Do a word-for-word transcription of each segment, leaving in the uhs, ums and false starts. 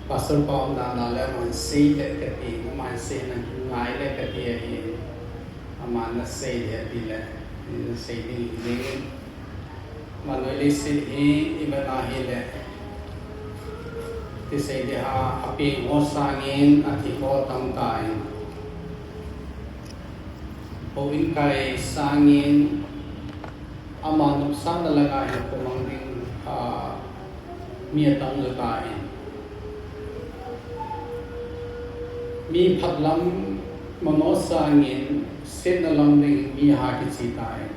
Pastor pa um dan a le aman sei le kati, aman sei na ngai le kati ahi, aman na sei le ati le, na sei ding ding. Manoi leiset hi, i vet na hi le, ti sei de ha, a peng ho sangin, a thi ho tam tai. Houin kai sangin, ama nopsahna langa hin khomang ding, a, mi atam jo tai. Mi phat lam mano sangin, setna lam ding mi ha kichi tai.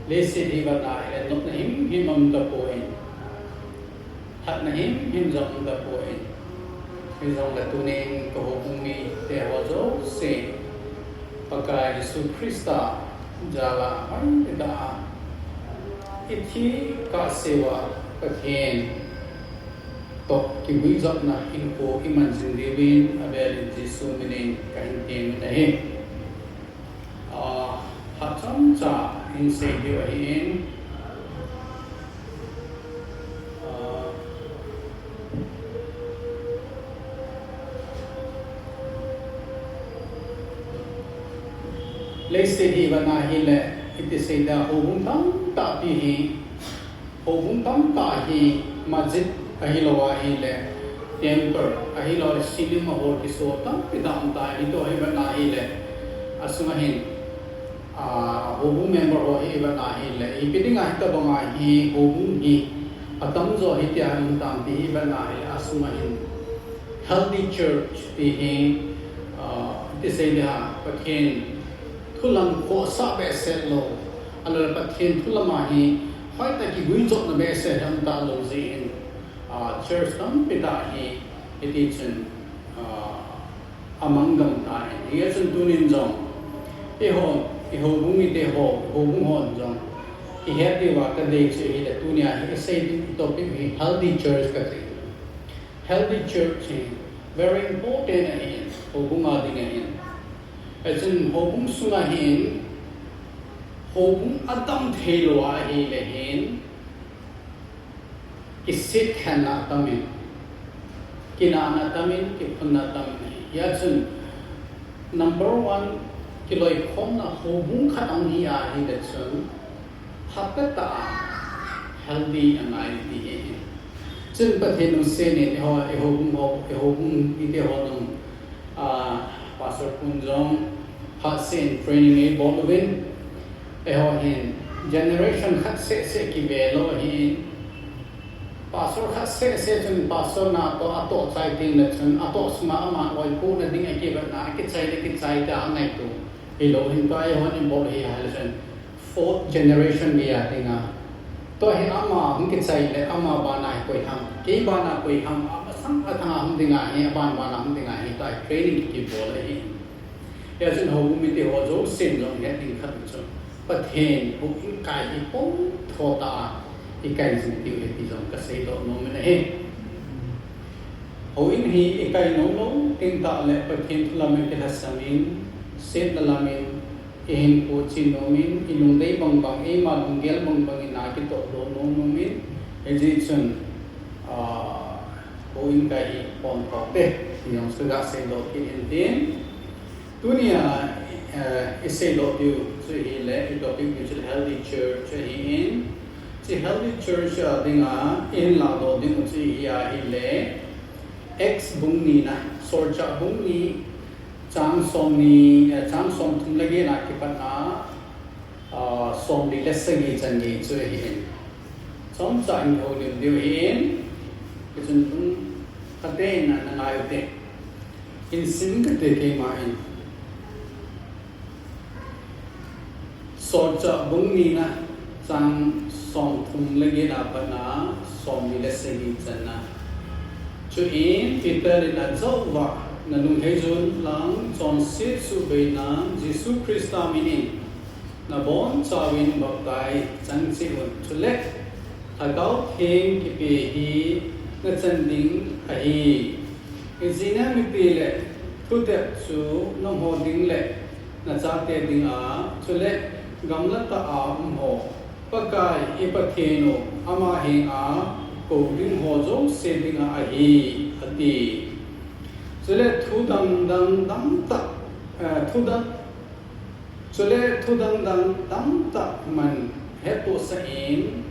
Leiset hi vet na hi le nopna himhim um tapoi. Phatna himhim jong um tapoi. Hijongle tunin ka houbung mite ho jouse, Pakai Jesu Christa jal a hoitah a i thi kah seuva Pathen toh kiguijopna hinkho i man jing diuvin avel in Jesu minin kahin temin ahi. Ah, phat chomcha hin sei diu ahin. Ah, leiset hi vet na hi le, iti sei da, houbung tamtah pi hi, houbung tamtah hi masjid ahilou a hi le, temple ahilou le, cinema hall kiso tampi tam tai, hitoh hi vet na hi le, asunga hin, a, houbung member ho hi vet na hi le, ipi dinga hitobanga hi houbung hi atam jo hi tia hin tam ti hi vet na hi le, asunga hin healthy church ti hi, a, ti sei dia, Pathen thu lam khohsah behseh lou, ahilou le Pathen thu lam a hi hoitah kiguijopna behseh hi um talou jeh in, a, church tampi tah hi, hiti chun, a, amang gam tai. Hijeh chun tunin jong, eiho, i houbung mite ho, houbung hon jong, i het diuva kadei chu hi le tunia hi, i sei ding topic hi healthy church kati. Healthy church hi very important ahi, houbung a ding ahin. Hichun houbung sunga hin, houbung adam thei lou ahi le hin, kisetkhenna atamin, kinahna atamin, kiphunna atamin ahi. Hijeh chun, number one, kiloikhomna houbung khat ahung hi ahi le chun, phatah a healthy angai ti hi. Chun Pathen lungset in eiho, i houbung ho, i houbung mite ho nung, a, Pastor Pu jong, phat seh in training eibol uvin, eiho hin, generation khat seh seh kive lou ahin, Pastor khat seh seh chun pastor na toh, atoh chai teng le chun, atoh sunga ama oipohna ding akivetna, akichai le kichai tia angaito hilou hin tua eihon ibol hi ahile chun, fourth generation geiya dinga. Tua hi ama hung kichai le ama bana hi koi ham, kei bana koi ham, amasang athanga hung dinga hi, aban bana hung dinga hi, tua hi training kibol ahi. Hijeh chun houbung mite ho jousen jong het ding khat chu, Pathen houin kai hi pon tho tah a i kai jing diu ahi ti jong kaseidoh nom in ahi. Houin hi i kai nom nom teng tah le Pathen thu lam in kilhasam in, setna lam in, i hinkho chin nom in, i lungdei bang bang, eima lunggel bang bang in a kitohdoh nom nom in, hijeh chun, ah, houin kai hi pon tho te, ti jong chu gaseidoh kit in tin. Tunia, eh, i seidoh diu chu hile, i topic diu chu healthy church ahin. Hiche healthy church a dinga, i hin ladoh diu chu hi ahile, Acts bung nina, Solchah bung ni, chang somni, eh, chang somthum le get a kipatna, ah, somli le sagi chan gei chu ahin. Chomcha in houlim diu ahin, hichun lungkhat in na ngai ute. Hin sim kate keima in. Solchah bung nina chang somthum le get a patna somli le sagi channa. Chuin Peter in ajah uva, nalung heijon lang chonset suhbeina Jesu Christa minin nabonchauvin baptize chang cheh un. Chule Lhagao Theng kipe hi nachan ding ahi. Ijeh inem itile thutep chu nangho ding le nachate dinga, chule gamla tah a umho Pakai i Pathen u ama henga ding ho jouse dinga ahi, ati. Chule thu dang dang tamtah, eh, thu dang, chule thu dang dang tamtah man hettohsah in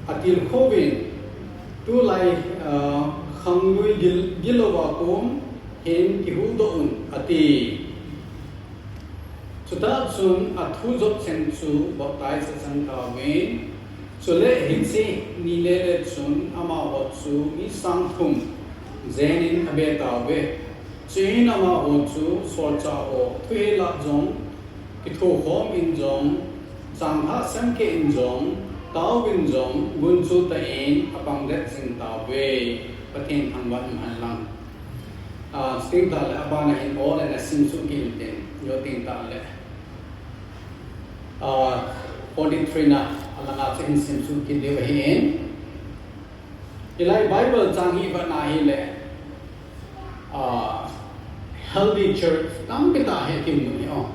atilkhouvin, tulai, eh, khanglui gil, gilouva kom hin kihuhdoh un, ati. Chutah chun athu jop cheng chu baptize achang tauvin, chule hiche ni le le chun amaho chu mi sang thum jenin abe tauve. Chuin amaho chu solchah ho thuhil a jong kithokhom in jong, changlhah semkeh in jong, taovin jong, gunchu tah in apangdet jing tauve. Pathen thangvah in umhen lang. Ah, chuting tah le, abana hin awl in asimsuh kit in tin, chuting tah le. Ah, forty-three na, alanga chu hin simsuh kit diu ahin. Hilai Bible chang hi vetna hile, ah, healthy church tampi tah hi kimu hi o.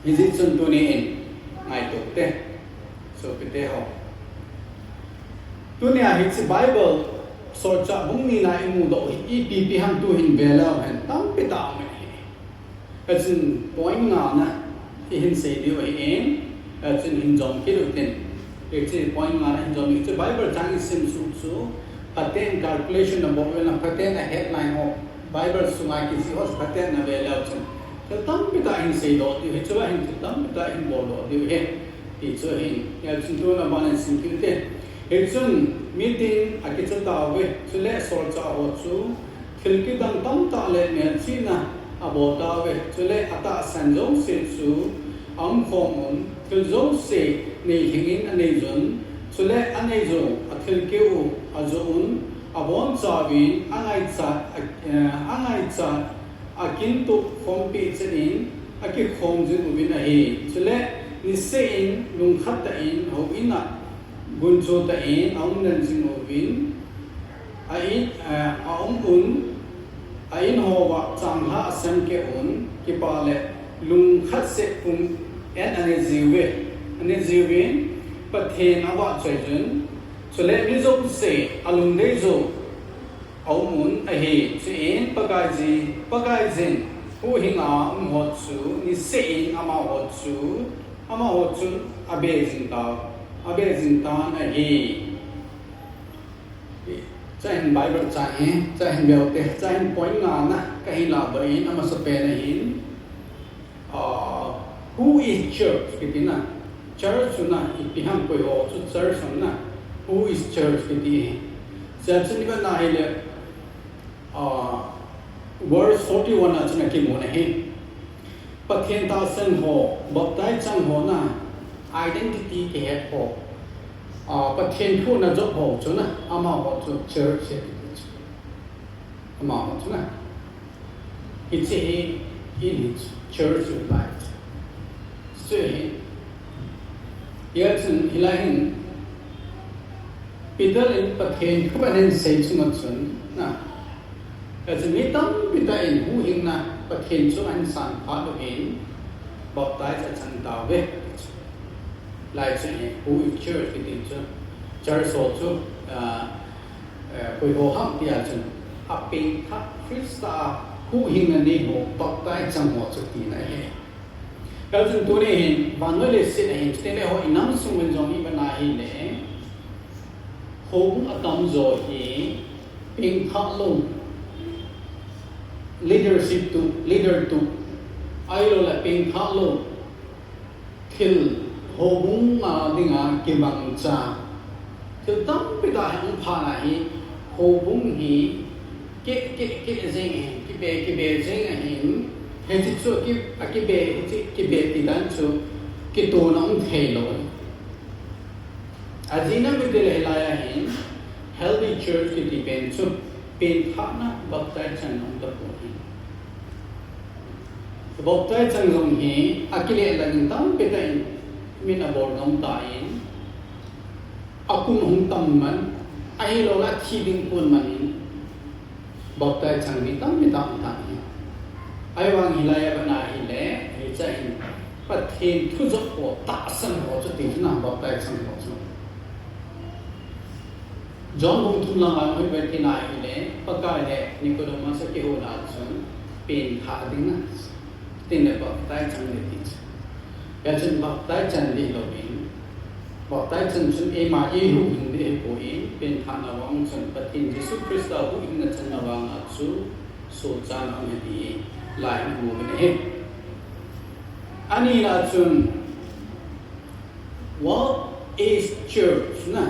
Hijeh chun tuni in ngaito te, sopite ho. Tunia hiche Bible solchah bung nina imudoh hi ipi ipi ham tu hin veleu hen tampi tah aum ahi. Hichun point nga na ihin sei diu ahin, hichun hin jom kit utin. Hiche point nga na hin jom, hiche Bible chang isimsuh chu, phaten calculation abol uvin lang, phaten a headline ho, Bible sunga kijih ho, phaten na veleu chun, thil tampi tah hin seidoh diu, hichea hin thil tampi tah hin boldoh diu ahi, ti chu ahin. Hichun tuna ban in sim kit ute. Hichun meeting akicha tauve, chule solchah ho chu thil kidang tamtah le melchihna abol tauve, chule atahsan jouse chu aumkhom un, thil jouse neilhingin aneiyun, chule aneiyou athilkeh u ajoh un, abonchauvin angaichat, a, eh, angaichat akintoh khompi chet in akikhom jing uvin ahi. Chule niseh in lungkhat tah in houin a gunchu tah in aumden jing uvin, a in, a, aum un, a in hoa changlhah asemkeh un, kipa le lungkhat seh pum in aneiji uve, aneiji uvin, Pathen avahchoiyun, chule mi jouse alungdei jou aum un ahi. Chuin Pakaiyin, Pakaiyin huhhinga um ho chu niseh in amaho chu, amaho chun abe jing tau, abe jing tan ahi. Chuin Bible chang hi, chuin ve ute, chuin point nga na kahin ladoh in, amasapen ahin, ah, who is church kiti na, church chu na ipi ham, koiho chu church ham na, who is church kiti hi. Church chu ivet na hile, ah, verse forty-one a chun akimu na hi. Pathen tahsan ho, baptize chang ho na, identity kihet ho, ah, Pathen thu na jop ho chu na, amaho chu church ahi ti chu. Amaho chu na. Hiche hi, in hiche church of light. Hiche hi, hichun hilai hin, Peter in Pathen thu ahin sei chunga chun na, hichun mi tampi tah in huhhingna Pathen chu ahin san phat uvin, baptize achan tauve. Lai chu hi, who is church kiti chu, church ho chu, ah, eh, koiho ham tia chun, apengthah Christa a huhhingna nei ho, baptize chang ho chu tina ahi. Hichun tuni hin, vannoi leiset a hin, chuteng le ho inam sung uvin jong ivet na hile, houbung atamjo hi pengthah lou, leadership tuh, leader tuh, ahilou le pengthah lou, thil houbung a dinga kimangcha, thil tampi tah hi ahung phat na hi, houbung hi keh, keh, keh jeng ahin, kibe, kibe jeng ahin, hiche chu aki, akibe, hiche kibe ti dan chu kitona um thei lou. Ajeh chu ipi ti le hilai a hin, healthy church kiti pen chu, pengthahna baptize chang um tapoi. Baptize chang jong hi, akile lang in tampi tah in, min abol ngam tan, akum hung tam man, ahilou le athi ding kon man in, baptize chang mi tampi tah um tan ahi. Ahivang hilai a ivet na hile, hiche hin Pathen thu jop ho, tahsan ho chu ti chu na, baptize chang ho chu. John bung thum langa hoi vet kit na ahile, Pakai le Nicodemus akihouna chun, pengthah ding na, tin le baptize chang le ti chu. Hia chun baptize chan ding louvin, baptize chan chun eima eihuhhing ding ahipoi, pengthahna vang chun Pathen Jesu Christa huhhingna channa vanga chu sohchatna um ahi ti hi lai in imu uvin ahi. Anina chun, what is church na?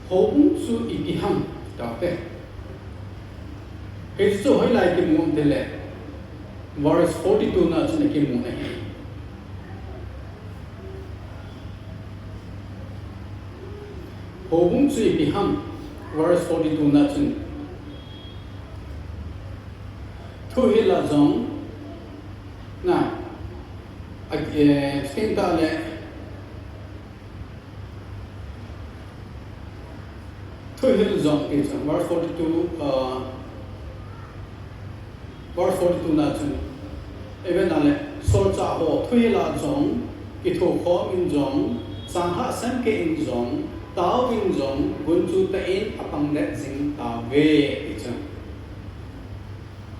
Houbung chu ipi ham, taute. Hichu hoilai kimu ham itile, verse forty-two na chun akimu ahi. Houbung chu ipi ham, verse forty-two na chun. Thuhil a jong, na, a, eh, chuteng tah le, thuhil jong ti chun, verse forty-two, uh, verse forty-two na chun, even na le, solchah ho, thuhil a jong, kithokhom in jong, changlhah semkeh in jong, tao in jong, gunchu tah in apang det jing tauve, ti chun.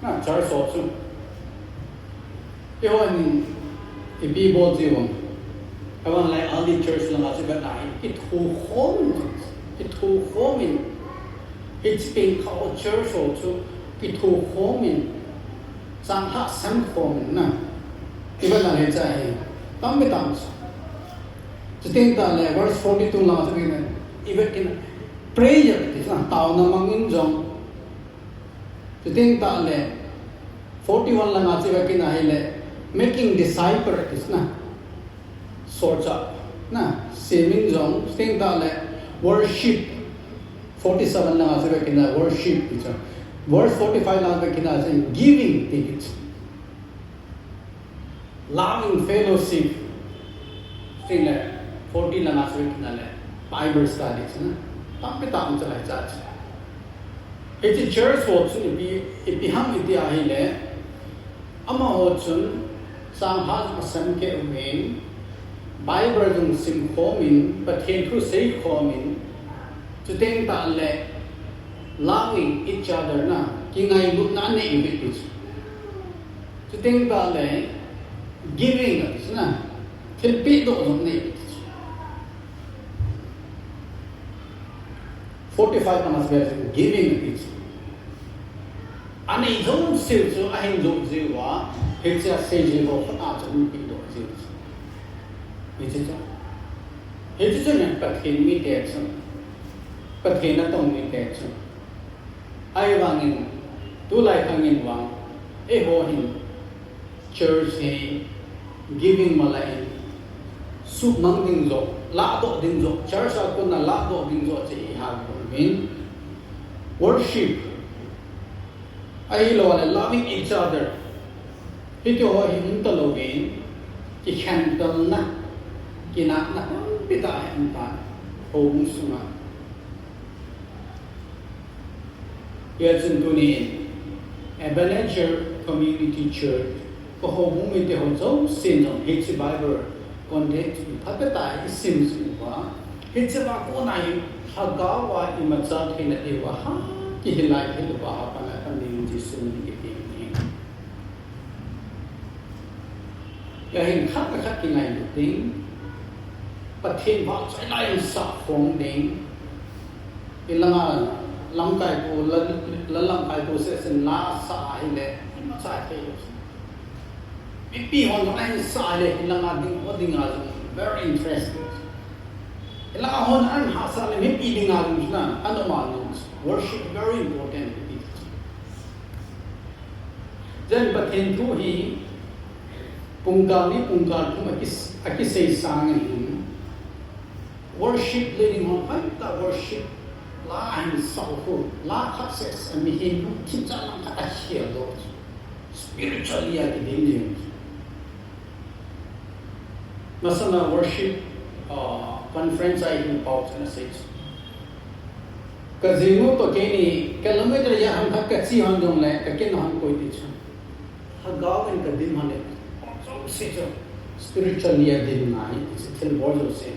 Na, church ho chu. Eiho hin ipi bol jiu ham. Ahivang lai early church langa chu vet na hi, kithokhom in, kithokhom in. Hiche pengthah ho church ho chu, kithokhom in. Changlhah semkhom in na. Ivet na le cha hi. Tampi tam chu. Chuteng tah le verse forty-two langa chu ivet kit na. Prayer, ti na, taona mang in jong. Chuteng tah le, forty-one langa chu ivet kit na ahile, making disciple ti na. Solchah, na, sem in jong, chuteng tah le, worship, forty-seven langa chu ivet kit na, worship ti chu. Verse forty-five langa ivet kit na, giving ti chu. Loving fellowship. Chuteng le, forty langa chu ivet kit na le, Bible study chu na. Tampi tam chu lai cha chu. Hiche church ho chu ipi, ipi ham iti ahile, amaho chun changlhah jong asemkeh uvin, Bible jong simkhom in, Pathen thu seikhom in, chuteng tah le, loving each other na, kingailutna anei uve ti chu. Chuteng tah le, giving ati chu na, thilpeh doh jong anei uve ti chu. Forty-five langa chu ivet le giving ati chu. Anei jouse chu ahin joh jiu a, hiche a sei jiu ho khat a chu ahin peh doh jiu chu. Hiche chu. Hiche chu na Pathen mite chu. Pathen natong mite chu. Ahivangin, tulai khang in vang, eiho hin, church hi giving mala in, suhmang ding joh, lahdoh ding joh, church a kona lahdoh ding joh chu iha uvin, worship, ahilou le loving each other, hiti ho hi um talouvin, kikhentelna, kinahna tampi tah hi um tan, houbung sunga. Hijeh chun tunin Ebenezer Community Church, ka houbung mite ho jousen jong hiche Bible content chu phabep tah a isim jing uva, hiche a kona hi lhagao a imacha theina diuva ha kihilai hel uva ha pana kamin Jesu min in kati ahi. Hia hin khat le khat kingailut ding. Pathen vahchoi lai in sahkhom ding. Hilanga lamkaipu, la, la lamkaipu seh seh in la sah ahile, imacha thei lou. Mipi hon jong ahin sah le, hilanga ding ho dinga jong very interesting. Hilanga hon ahin hahsah le, mipi dinga jong na, anom a jong. Worship very important. Jen Pathen thu hi pungkal ni pungkal thum akis-, akisei sangin hin worship leading hon khat ta worship la hin sao khu, la khat seh seh mihem lungthim cha lang khat a khel doh. Spiritually a kiding ding. Masanga worship, uh, conference a hin pao chana sei chu. Ka jinu toh keini kilometer ja ham khat kache hon jongle, kakin hon koi ti chu. Lhagao in kadim hon le, jouse chu spiritually adim ngai, ti chu thil bol jouse.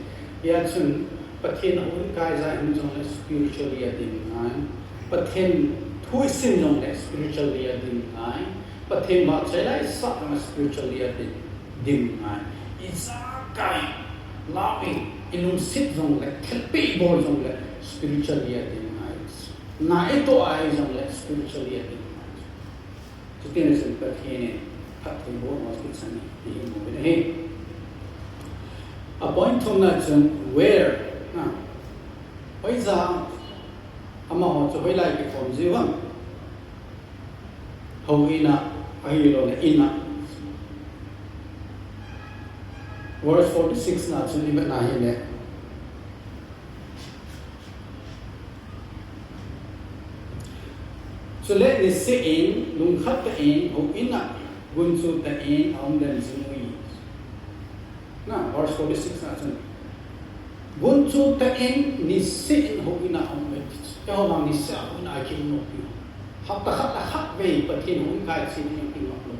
Hijeh chun, Pathen a houin kai ja hih jongle spiritually adim ngai. Pathen thu isim jongle spiritually adim ngai. Pathen vahchoi la isah jongle spiritually adim, dim ngai. Ijakai, lau i, ilungset jongle, thilpeh ibol jongle spiritually adim ngai. Na itoh a jongle spiritually adim ngai. Chuti na chun Pathen in phattheiboh mo kichan in imu uvin ahi. A point thumna chun where, na, hoija, amaho chu hoilai kikhom jiu ham? Houin a, ahilouleh in a. Verse forty-six na chun ivet na hile, chule niseh in, lungkhat tah in, houin a, gunchu tah in aum den jing uvin. Na, verse forty-six na chun, gunchu tah in niseh in houin a aum uvin. Eiho vang niseh a houin a kium lou pi. Hapta khat le khatvei Pathen houin kai cheh ding kium lou.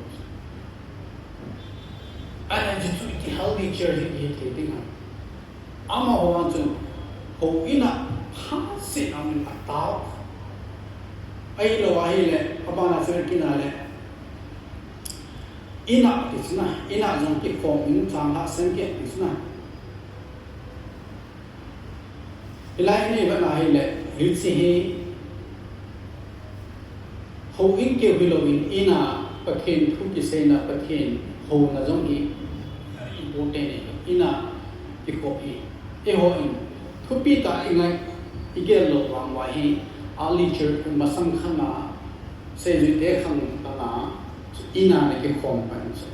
Ana chu chu iti healthy church hi thei ding ham? Amaho vang chun houin a phatseh a um in atao. Ahilou ahile, abana chu kina le, in a ti chu na, in a jong kikhom in chang lhah seng kit ti chu na. Hilai a ivet na hile, hiche hi houin keu hilouvin in a Pathen thu kiseina, Pathen houna jong hi important ahi. In a kikhom hi, eiho in thupi tah a ingai, igel lou vang uva hi, early church masang khang a, seijuite khang a, in a ana kikhom pan chu.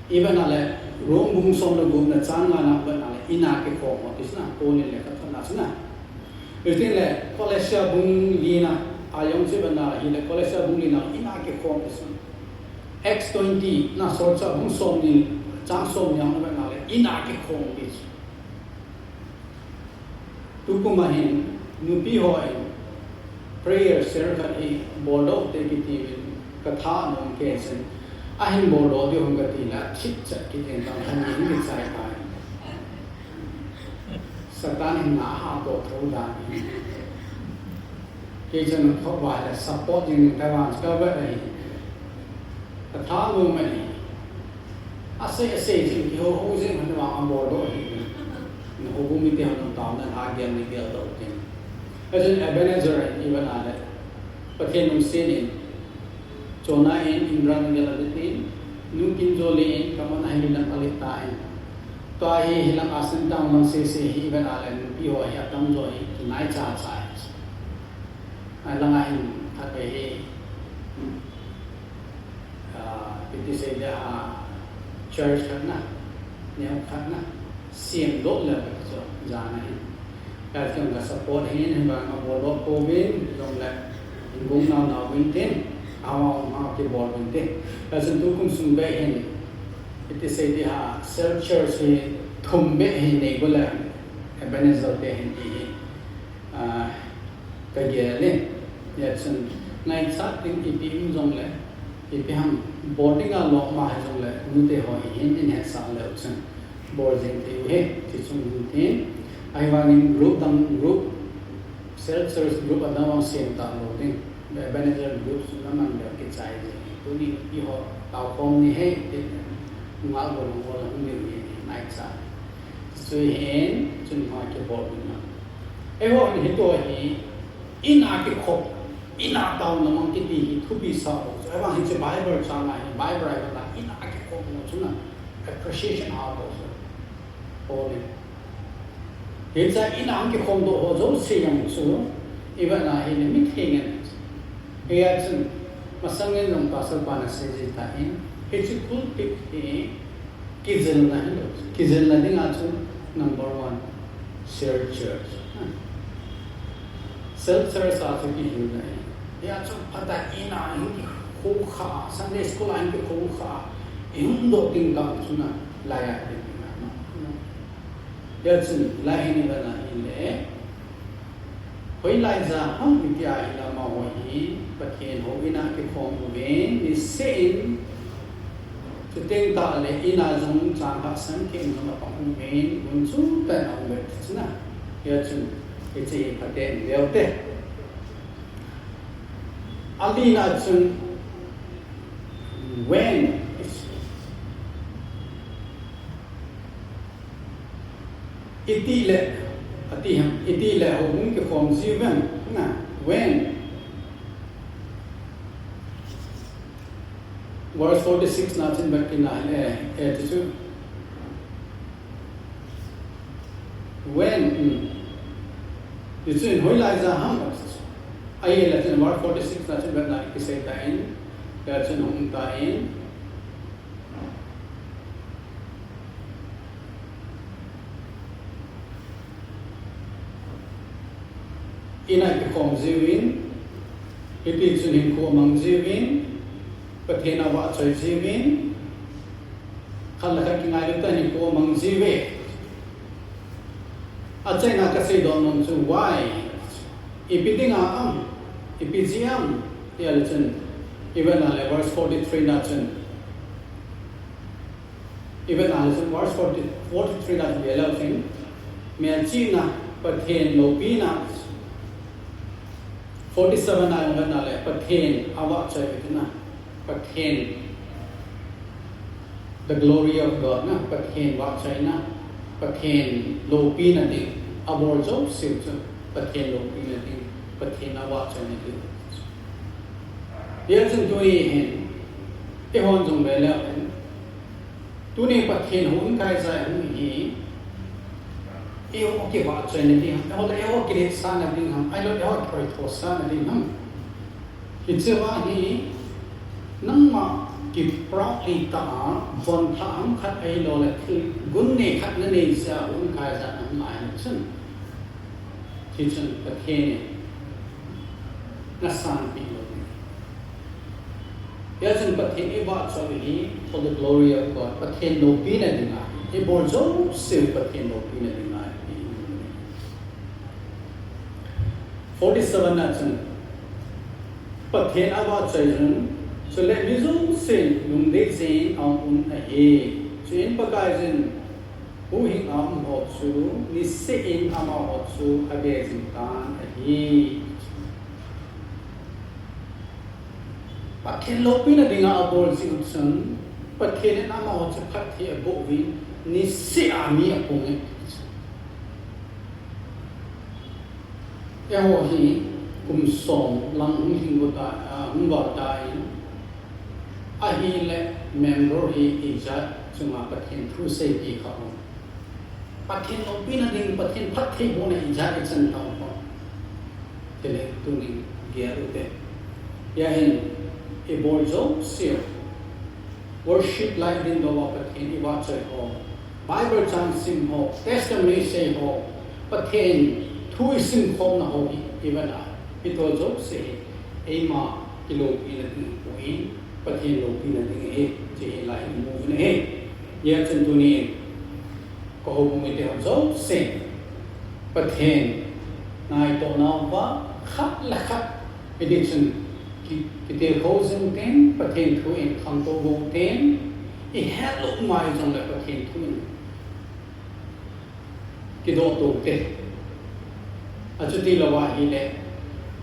Ivet na le, Rome bung som le gup na chang nga na ivet na le, in a kikhom ho ti chu na, Paul in lekhathot na chu na. Hitin le, Colossia bung li na, a jong chu ivet na le, hile Colossia bung li na, in a kikhom ti chu. Acts twenty na, Solchah bung somni, chang somni a ivet na le, in a kikhom ti chu. Tukum a hin, nupi ho in, prayer cell khat hi boldoh te kiti uvin, katha anom kei chun, ahin boldoh diu ham kati le, thipchet kiti in, tang khat ni hin kichai tai. Satan in na ha to tho dan hi. Kei chun thouva le support jing in Taiwan chu kavet ahi. Katha anom ahi. Asei, asei jing, kihou, hou jing, han vang aboldoh ahi. Na houbung mite hon taona a gel ni geldoh tin. Ajin Ebenezer ahi, ivet na le. Pathen lungset in. Chona in, Imran gel alet in. Nu Kinjol in, kaman ahi lang alet tan. Tua hi, hilang Assam town lang sese hi, ivet na le, nupi ho hi atamjo hi, kinai chacha. Alanga hin khatvei hi, ah, iti sei dia ha, church khat na, neo khat na, semdoh le chu jana hin. Ka chun ka support hin, hin vang aboldoh pouvin, jongle, hin gung nau nau uvin tin, awa ma kibol uvin tin. Ka chun tukum sung bei hin, iti sei dia ha, self church hi thum bei hin nei bol le, Ebenezer te hin ti hi. Ah, ka gel in, hijeh chun ngaichat ding ipi um jongle, ipi ham boarding a lom a hi jongle, nute ho hi hin in hetsah leu chun, bol jeng thei u hi, ti chung hin tin, ahivangin group dang group, self service group adang vang sem talou ding, Ebenezer group chu naman leu kichai ding, tuni nupi ho taokhom ni hi, ti, ngal bol bol hung ding hi, ngaichat. Chuin, chun ma kibol ding na. Eiho in hitia hi, in a kikhom, in a taona mang kiti hi thupi sa o. Chu, ahivang hiche Bible chang a hi, Bible a hi, in a kikhom ho chu na, appreciation a to chu. Amen. Hiche in a kikhom doh ho jouse jong chu, ivet na hi ni mi theng in. Hijeh chun, masang in jong pastor pa na seiji tan, hiche pulpit hi, Kijilna hi, kijilna dinga chu number one, self church. Self church a chu kijilna hi. Hia chu phatah in a hin kikhom kha, Sunday school a hin kikhom kha, i hung doh ding kah chu na, lai a ding na. Hia chu lai hin i va na hin le, Hoilai ja ham itia ahile amaho hi Pathen houin a kikhom uve, niseh in Chuteng tahle in a jong chang khat sang khat jong apang hung in, mun chu tah in aum ve chu na. Hia chun, hiche hi phaten veu te. Alina chun, when is Itih le, ati ham, itih le houbung kikhom jiu vem, na, when. Verse forty-six na chun vet kit na, eh, eh, ti chu. When, hmm. Ti chun hoilai ja ham, ati chu. Ahile chun verse forty-six na chun vet na kisei tan, tia chun hung tan. In a kikhom jiuvin, hiti chun hinkho amang jiuvin, Pathen avahchoi jiuvin, khat le khat kingailut tah in hinkho amang jiuve. Achaina kasei doh nom chu why? Ipi dinga ham, ipi jeh ham, tia le chun, i vet na le verse forty-three na chun. I vet na le chun verse forty, forty-three na chun ve leu chun, melchihna, Pathen loupina, forty-seven na jong vet na le Pathen avahchoi ve tina, Pathen, the glory of God na, Pathen vahchoina, Pathen loupina ding, abol jouse chu, Pathen loupina ding, Pathen avahchoina ding. Hia chun tuni hin, eihon jong ve leu hin, tuni Pathen houin kaija hung hi, eiho kivahchoina ding ham, eiho le eiho kiletsahna ding ham, ahilou le eiho kihoithosahna ding ham. Hichea hi, nangma ki proudly tah a, von thah ham khat ahilou le thil gun nei khat nanei jeh a houin kaija nahung ahi chun. Hichun Pathen in nasanpeh lou ding. Hia chun Pathen ivahchoi hi for the glory of God, Pathen loupina dinga, ibol jouse Pathen loupina dinga. Forty-seven na chun, Pathen avahchoi jun, chule mi jousen lungdei jeh in aum un ahi. Chuin Pakaiyin huhhing a um ho chu, niseh in amaho chu abe jing tan ahi. Pathen loupina dinga abol jeh u chun, Pathen in amaho chu phatthei aboh uvin, niseh a mi apung e. Eiho hi kum som lang hung lhing got a, a, hung val tan, ahile member hi ijat chunga Pathen thu seipeh kha u. Pathen loupina ding, Pathen phattheibohna ijat ichan tau ham. Chule tunin gel u hite. Hia hin ibol jouse, worship lai ding louva Pathen ivahchoi ho, Bible chang sim ho, testimony sei ho, Pathen thu isim khomna ho hi, ivet a, hiti jouse hi eima kiloupina ding apoi, Pathen loupina ding ahi, hiche hi lai imu uvin ahi. Hia chun tunin, ka houbung mite ho jousen, Pathen ngaito nauva, khat le khat, hiti chun ki, kitilkhou jing u hiten, Pathen thu in khangtou u hiten, ihet lou ngai jongle Pathen thu in kidoh tou hite. Achuti louva ahile,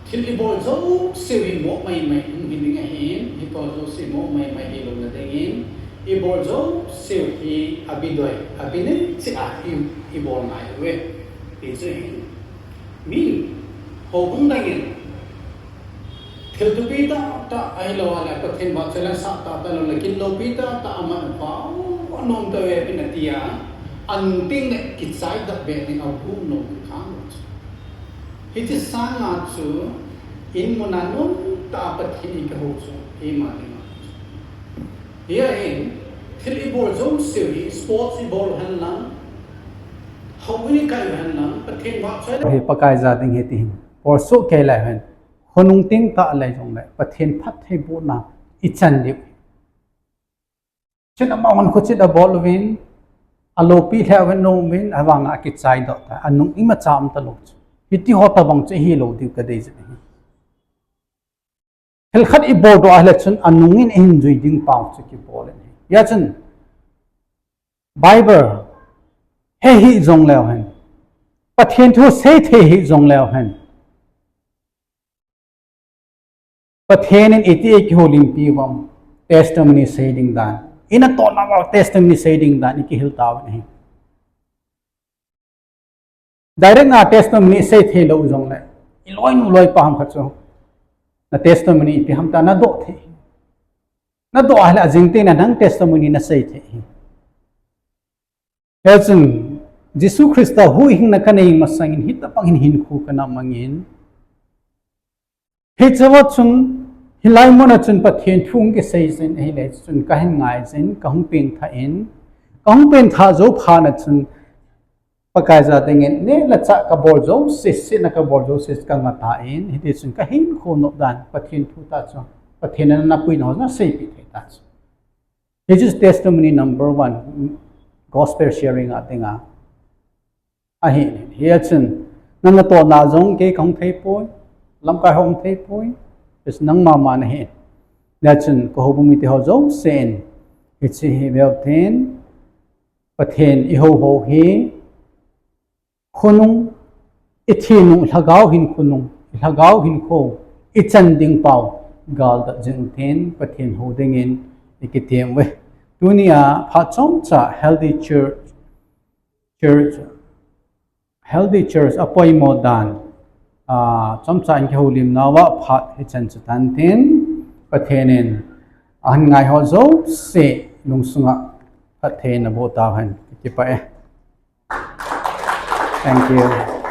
thil ibol jouse hi moh maimai hung hi ding ahin, hiti jouse moh maimai hilouna dingin, ibol jouse hi abidoi, abinei cheh a i, ibol ngai uve. Hichu ahin, min houbung dangin, thil thupi tahtah ahilou le, Pathen vahchoi le sah tahtah lou le, kin loupi tahtah aman vah nom tauve, pin ati a, anung teng le kichaidoh be ding agu nom kha lou chu. Hiche sanga chu, in muna nomtah a Pathen in eikihou chu, eima dinga chu. Hia hin, thil ibol jouse hi, sports ibol hen lang, houin ikai hen lang, Pathen vahchoi le hi Pakaiya ding ahi ti hin, bol soh kei le hen, khonung teng tah le jongle, Pathen phattheibohna ichan diu. Chun amahon khochit abol uvin, aloupi lheh uvin, nom uvin, ahivanga akichaidoh tai, anung imacha um talou chu. Hitiho tobang chu ahilou diu kadei jin ahi. Thil khat ibol doh ahile chun anung in ahin jui ding pau chu kibol in ahi. Hijeh chun Bible he hih jongleu hen, Pathen thu sei thei hih jongleu hen, Pathen in iti eikihoulimpi uvem, testimony sei ding dan, inatohna uva testimony sei ding dan ikihil tauvin ahi. Direct a testimony sei theilou jongle, iloinu loipa ham khat chu na testimony ipi ham tia nadoh thei. Nadoh ahile ajing tengle nang testimony nasei thei ahi. Hijeh chun Jesu Christa huhhingna kanei masangin hitobang hin hinkho kana mangin, hichea chun hilai muna chun Pathen thu kisei jin ahile chun kahin ngai jin, kahung pengthah in, kahung pengthah jou phatna chun Pakaiya dingin neh le chah kabol jouse, sehna kabol jouse kangah tan, hitichun kahinkho nop dan Pathen thu tah chu, Pathen in ana puina ho naseipeh thei tah chu. Hichu testimony number one, gospel sharing a dinga ahi. Hichun nang natohna jong kei kahung theipoi, lamkai ho hung theipoi, hichu nangma ma nahi. Hichun kahoubung mite ho jousen hiche hi veuvin, Pathen ihouho hi khonung, ithi nung, lhagao hinkho nung, lhagao hinkho ichan ding pau galdah jing utin, Pathen hou dingin ikitem uve. Tunia phat chomcha Healthy Church, Church, Healthy Church apoimo dan, a, chomcha in kihoulimnauva phat hichan chu tantin, Pathen in ahin ngaiho jouse lungsunga phattheina boh tauhen, kipah e. Thank you.